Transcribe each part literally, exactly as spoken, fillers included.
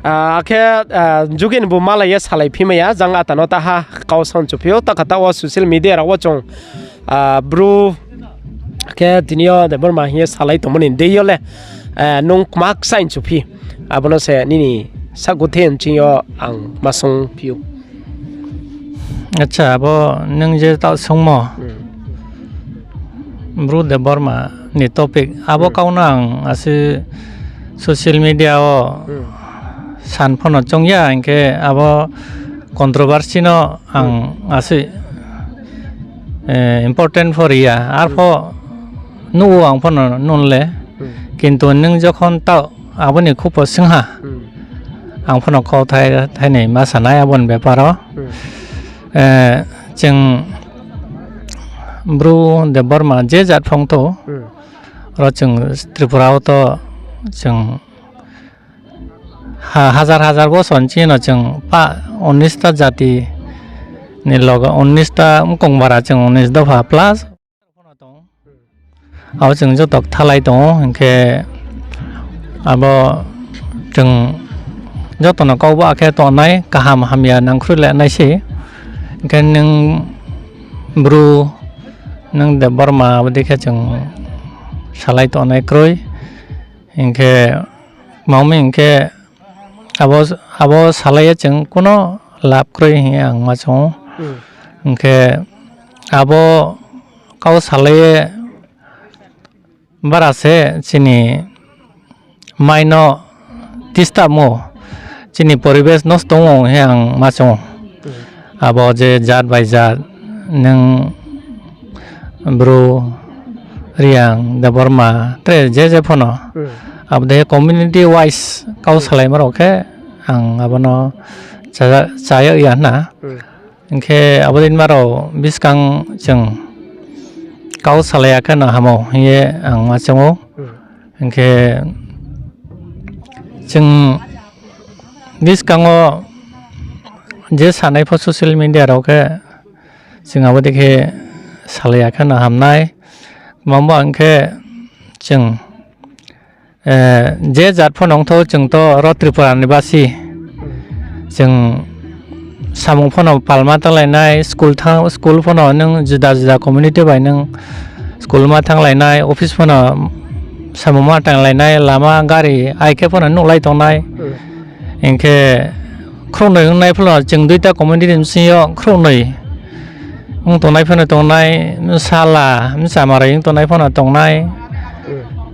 Akhe, jugin bu malai ye salai phi mai ya, jang ata no ta ha kau sound chuphi ou, ta kha ta wo social media rao wo chung, Bru, khe tini yo Debbarma hing ye salai tongmo ni dei yo le, nung kma kchaih chuphi, abo no se nini sakguthe nching yo ang ma sung phi ou. Acha, abo nung je taoh sungmo, Bru Debbarma ni topic, abo kau no ang ase social media wo san pho no choung ya, hing khe abo controversy no ang ase important pho ri ya, arpho nuh ou ang pho no nun le. Kintu nung jokhon taoh abo ni khupo sung ha, ang pho no kauthai thainoi ma sanai abo ni bepar wo. Chung Bru Debbarma je jat phongthou, ro chung Tripura wo to chung ha-, hazar hazar bosor nching no chung pa unis ta jati ni loge unis ta mkong bara chung unis dopha plus pho no tong. Abo chung joto kthalai tong ou, hing khe abo chung joto no kau ba khe tongnai, kaham hamya nangkhrui le nai se. Hing khe nung Bru, nung Debbarma, abo dei khe chung salai tongnai kroi. Hing khe, mami hing khe, abo, abo salai ye chung kuno lab kroi hing ye ang ma chung ou. Hing khe, abo kau salai ye bara se chini mai no disturb mo, chini poribesh nosto ong hing ye ang ma chung ou. Abo je jat bai jat, nung Bru, Reang, Debbarma, tre je je pho no. Abo dei community wise kau salaima rao khe ang abo no cha-, chaya ya hna. Hing khe abo dei ma rao buskang chung kau salai ya khe no hamo hing ye ang ma chung ou. Hing khe chung buskang wo je sanai pho social media rao khe chung abo dei khe salai ya khe no hamnai. Mangba hing khe chung, je jat pho no ongthou chung to ro Tripura ni basi. Chung samung pho no palma tanglai nai, school thanng, school pho no nung juda juda community bai nung school ma thanglai nai, office pho no samung ma tanglai nai, lama gari ai khe pho no nuhlai tongnai. Hing khe khrouhnoi ongnai pho no chung duita community ni bsing yo khrouhnoi ong tongnai pho no tongnai, bsala bsa maroi ong tongnai pho no tongnai.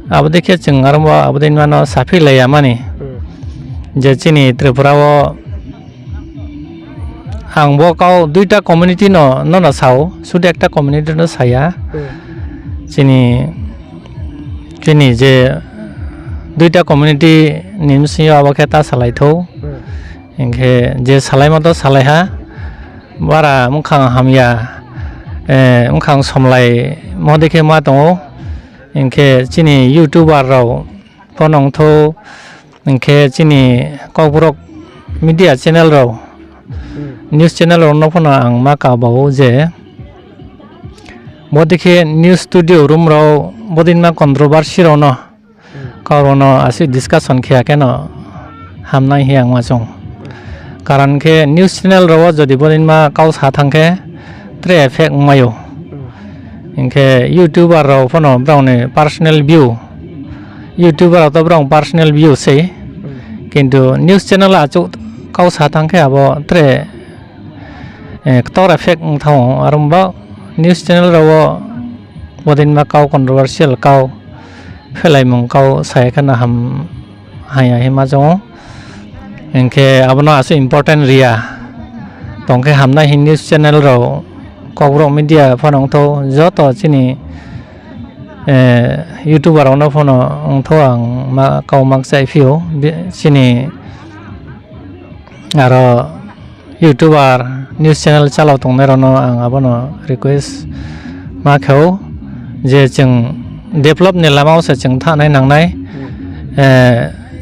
Abo dei khe chung aro bo abo dei ma no saphi lai ya mani. Je chini Tripura wo ang bo kau duita community no, no no sa ou, sudu ekta community no sa ya. Chini, chini je duita community ni bsing yo abo khe ta salai thou. Hing khe je salaimo to salai ha, bara mkhang hamya, mkhang somlaimo dei khe ma tong ou. Hing khe chini YouTuber rao pho no ongthou, hing khe chini Kokborok media channel rao, news channel rao no pho no ang ma kaba ou je, bodei khe news studio room rao bodei ma controversy rao no, kau rao no asuh discussion khe ya khe no hamnai hing ye ang ma chung. Karon khe news channel rao wo jodi bodei ma kau sa thanng khe tre effect ongmai ou. Hing khe YouTuber rao pho no brao ni personal view, YouTuber rao to brao personal view sei. Kintu news channel achouh kau sa thanng khe abo tre ktor effect ong thanng ou. Aro bo news channel rao wo bodei ma kau controversial kau, phelaimung kau sa ya khe no ham, haya hima chung ou. Hing khe abo no asuh important ri ya. Tong khe hamnai hing news channel rao, Kokborok media pho no ongthou, joto chini YouTuber rao no pho no ongthou ang ma kau ma kchaih phi ou. Chini aro YouTuber, news channel chalao tongnai rao no ang abo no request ma khe ou je chung develop ni lama wo se chung thanng nai nang nai.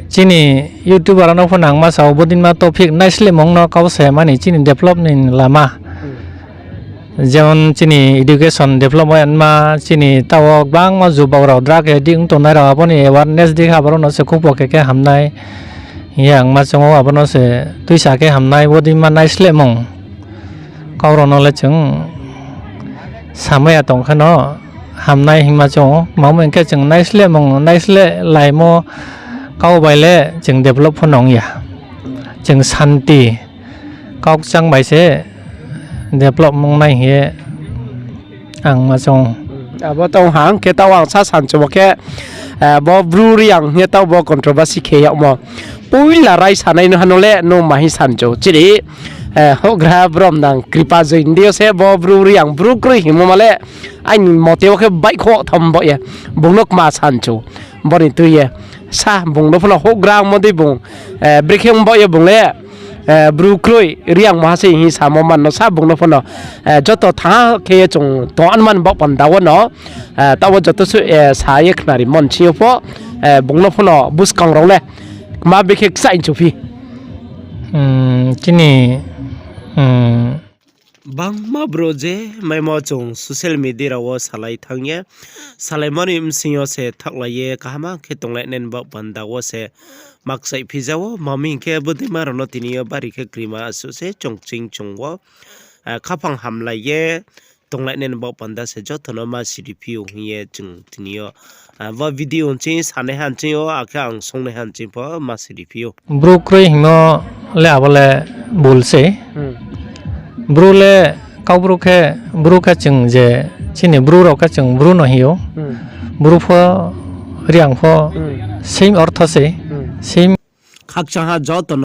Chini YouTuber rao no pho no ang ma sa ou, bodei ma topic naislehmung no kau se mani chini develop ni lama. Jemon chini education develop ma, chini taoh wo gbangma jubok rao drug addict ong tongnai rao abo ni awareness di khe abo rao no se khupo khe khe hamnai. Hing ye ang ma choung ou, abo no se tuisa khe hamnai, bodei ma naislehmung. Kau rao no le chung samai ya tong khe no hamnai hingma choung ou. Tma hing khe chung naislehmung, naisleh laimo kau bai le chung develop pho nong ya. Chung santi, kau kchang bai se develop ong nai hing ye ang ma choung ou. Abo tong ha, hing khe taoh ang sa sanchumo khe, bo Bru Reang hing ye taoh bo controversy khe yagmo. Poila raisanai no ha no le nung ma hing sanchu chiri, houhgra brom nang Kripa Joy ni deing yo se bo Bru Reang, Bru kroi hingmo ma le aini mote wo khe baihkhouh tham baoh ye. Bung no kma sanchu, bo ni tui ye sa bung no pho no houhgra ongmo dei bung, brekhe ong baoh ye bung le, Bru kroi Reang mo ha se hing samo man no sa bung no pho no, joto thanng khe ye chung tong anman baoh panda wo no, taoh wo joto suh sa ye khnarimo ni sing yo pho, bung no pho no buskang rao le kma brekhe kchaih chuphi. Chini, bangma brouh je maimo chung social media rao wo salai thanng ye, salaimo ni bsing yo se thaohlai ye kaham khe tonglai nai ni baoh panda wo se ma kchaihphi ja ou. Tma hing khe, bodeima rao no tini yo bari khe krima asuh se chung ching chung wo, khaphang hamlai ye tonglai nai ni baoh panda se joto no ma siriphi ou hing ye chung tini yo, bo video nching sanaiha nching yo, akhe ang sungnaiha nching pho ma siriphi ou. Bru kroi hingmo le abo le bul sei. Bru le, Kaubru khe, Bru khe chung je, chini Bru rao khe chung Bru no hing ou. Bru pho, Reang pho, same ortho sei, same. Khakchangha joto